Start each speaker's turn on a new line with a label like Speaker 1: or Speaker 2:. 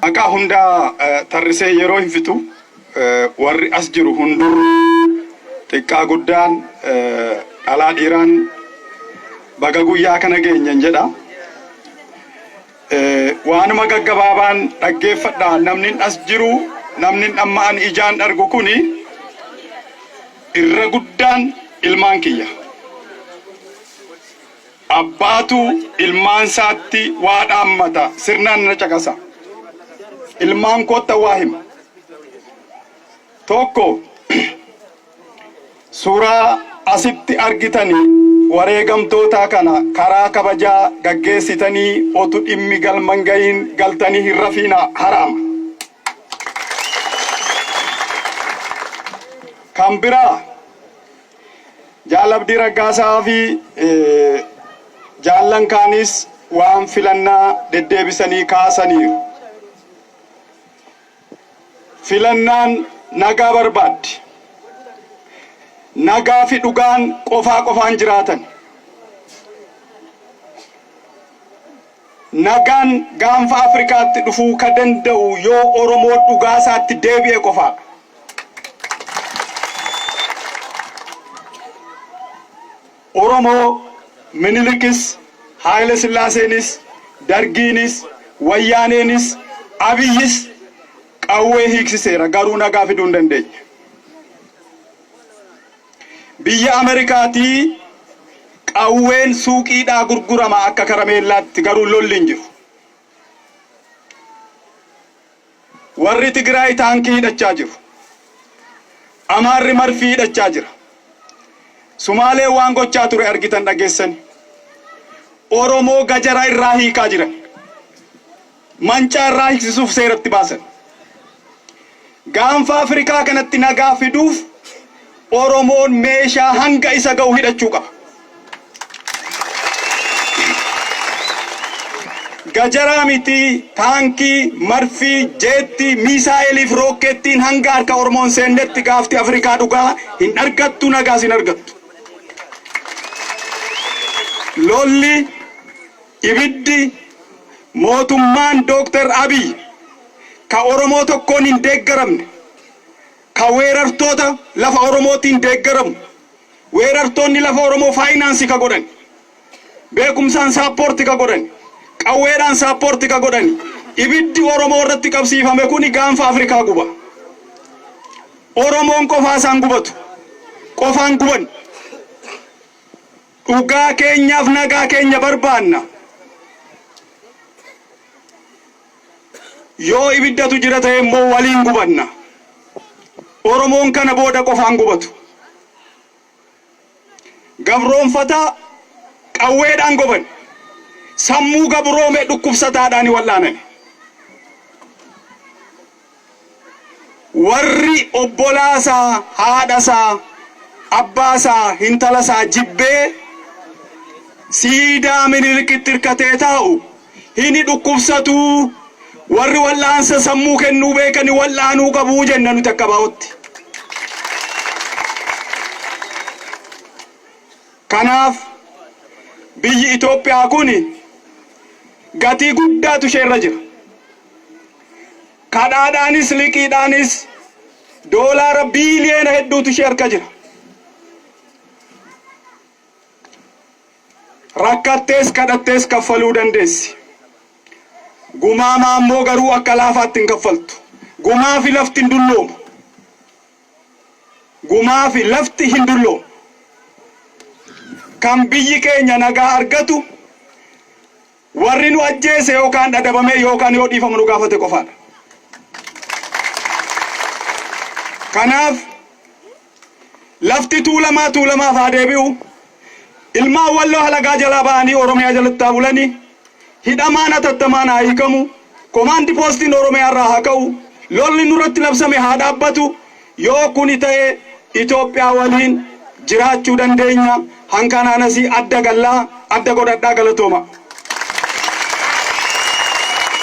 Speaker 1: Maqaa hundaa tarrisee yeroo hin fixu, warri as jiru hunduu xiqqaa guddaan, dhalaa dhiiraan, baga guyyaa kana geenyen jedha. Waanuma gaggabaabaan dhaggeeffadha. Namni as jiru, namni amma ani ijaan argu kuni irra guddaan ilmaan kiyya. Abbaatu ilmaan isaatti waa dhaammata, sirnaan na caqasa. Ilmaan kootta waa hima. Tokko, suuraa asitti argitanii wareegamtoota kana karaa kabajaa gaggeessitanii otu dhimmi galman gahiin galtanii hin rafiina, haraama. Kan biraa, Jaal Abdii Raggaasaa fi jaallan kaanis waan filannaa deddeebisanii kaasaniiru. Filannaan nagaa barbaaddi. Nagaa fi dhugaan qofaa qofaan jiraatan. Nagaan gaanfa Afrikaatti dhufuu ka danda'u yoo Oromoo dhugaa isaatti deebi'e qofaadha. Oromoo Minilikis, Haayile Sillaaseenis, Dargiinis, Wayyaaneenis, Abiyyis qawwee hiiksiseera, garuu nagaa fiduu hin dandeenye. Biyya Ameerikaatii qawween suuqiidhaa gurgurama akka karameellaatti, garuu lolli hin jiru. Warri Tigraay taankii hidhachaa jiru. Amaarri marfii hidhachaa jira. Sumaaleen waan gochaa ture argitan, dhageessani. Oromoo gajara irraa hiikaa jiran. Mancaa irraa hiiksisuuf seeratti baasan. Gaanfa Afrikaa kanatti nagaa fiduuf Oromoon meeshaa hanga isa ga'u hidhachuu qaba. Gajaraa miti, taankii, marfii, jeettii, miisaa'elii fi rookkeettiin hanga harka Oromoon seennetti gaafti Afrikaa dhugaa hin argattu, nagaas hin argattu. Lolli, ibiddi mootummaan Dooktar Abiy ka Oromoo tokkoon hin deeggaramne, ka weerartoota lafa Oromootiin deeggaramu, weerartoonni lafa Oromoo faayinaansii ka godhan, beekumsaan support ka godhan, qawweedhaan support ka godhan, ibiddi Oromoo irratti qabsiifame kuni gaanfa Afrikaa guba. Oromoon qofaa isaan gubatu. Qofaan guban. Dhugaa keenyaaf nagaa keenya barbaanna. Yoo ibiddatu jira ta'e immoo waliin gubanna. Oromoon kana booda qofaan gubatu. Gabroonfataa qawweedhaan goban. Sammuu gabroome dhukkubsataadhaan wal'aanani. Warri obbolaasaa, haadhasaa, abbaasaa, hintalasaa jibbee siidaa Minilikitti hirkatee taa'u hini dhukkubsatuu, warri wal'aansa sammuu kennuu beekani wal'aanuu qabuu jenna nuti akka baa'otti. Kanaaf biyyi Itoophiyaa kun gatii guddaatu isheerra jira. Kadhaadhaanis liqiidhaanis doolaara biiliyoona hedduutu ishee harka jira. Rakkattees kadhattees kaffaluu dandeessi. Gumaamaa immoo garuu akka laafaatti hin kaffaltu. Gumaa fi lafti hin dulloomu. Gumaa fi lafti hin dulloomu. Kan biyyi keenya nagaa argatu warri nu ajjeese yookaan adabamee yookaan yoo dhiifama nu gaafate qofaadha. Kanaaf lafti Tuulamaa Tuulamaaf haa deebi'u. Ilmaan Walloo halagaa jalaa ba'anii Oromiyaa jalatti haa bulanii. Hidhamaan hatattamaan haa hiikamu. Komaandi poostiin Oromiyaa irraa haa ka'u. Lolli nurratti labsame haa dhaabbatu. Yoo kuni ta'e Itoophiyaa waliin jiraachuu dandeenya. Hankanaan asii adda gallaa adda godhadhaa, galatooma.